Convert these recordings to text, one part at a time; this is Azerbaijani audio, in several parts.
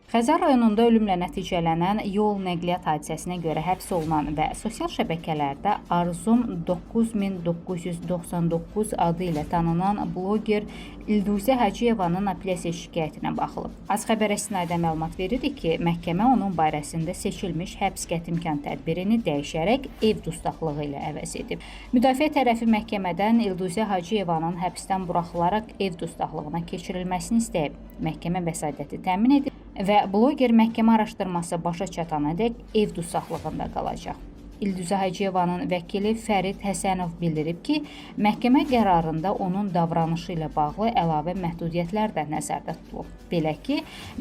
Xəzər rayonunda ölümlə nəticələnən yol nəqliyyat hadisəsinə görə həbs olunan və sosial şəbəkələrdə Arzum 9999 adı ilə tanınan bloger İlduzə Hacıyevanın apellyasiya şikayətinə baxılıb. Az xəbərə istinadən məlumat veririk ki, məhkəmə onun barəsində seçilmiş həbs qəti imkan tədbirini dəyişərək ev dustaqlığı ilə əvəz edib. Müdafiə tərəfi məhkəmədən İlduzə Hacıyevanın həbsdən buraxılaraq ev dustaqlığına keçirilməsini istəyib. Məhkəmə vəsatəti təmin edib və bloger məhkəmə araşdırması başa çatanadək ev dustaqlığında qalacaq. İlduzə Hacıyevanın vəkili Fərid Həsənov bildirib ki, məhkəmə qərarında onun davranışı ilə bağlı əlavə məhdudiyyətlər də nəzərdə tutulub. Belə ki,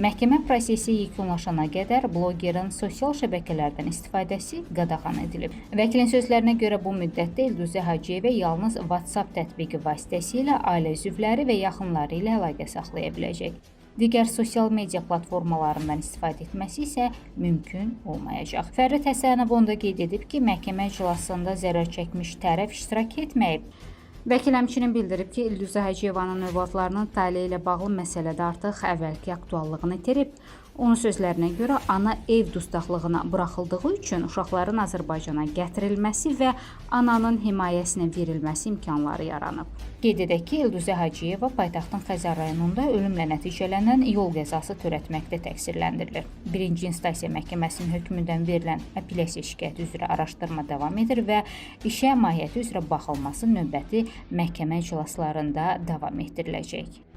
məhkəmə prosesi yekunlaşana qədər blogerin sosial şəbəkələrdən istifadəsi qadağan edilib. Vəkilin sözlərinə görə bu müddətdə İlduzə Hacıyeva yalnız WhatsApp tətbiqi vasitəsilə ailə üzvləri və yaxınları ilə əlaqə saxlaya biləcək. Digər sosial media platformalarından istifadə etməsi isə mümkün olmayacaq. Fərid Həsənov onda qeyd edib ki, məhkəmə iclasında zərər çəkmiş tərəf iştirak etməyib. Vəkil həmçinin bildirib ki, İlduzə Hacıyevanın övladlarının taleyi ilə bağlı məsələdə artıq əvvəlki aktuallığını itirib. Onun sözlərinə görə ana ev dustaqlığına buraxıldığı üçün uşaqların Azərbaycana gətirilməsi və ananın himayəsinə verilməsi imkanları yaranıb. Qeyd edək ki, İlduzə Hacıyeva paytaxtın Xəzər rayonunda ölümlə nəticələnən yol qəzası törətməkdə təqsirləndirilir. Birinci instansiya məhkəməsinin hökmündən verilən apellyasiya şikayəti üzrə araşdırma davam edir və işə mahiyyəti üzrə baxılması növbəti məhkəmə iclaslarında davam etdiriləcək.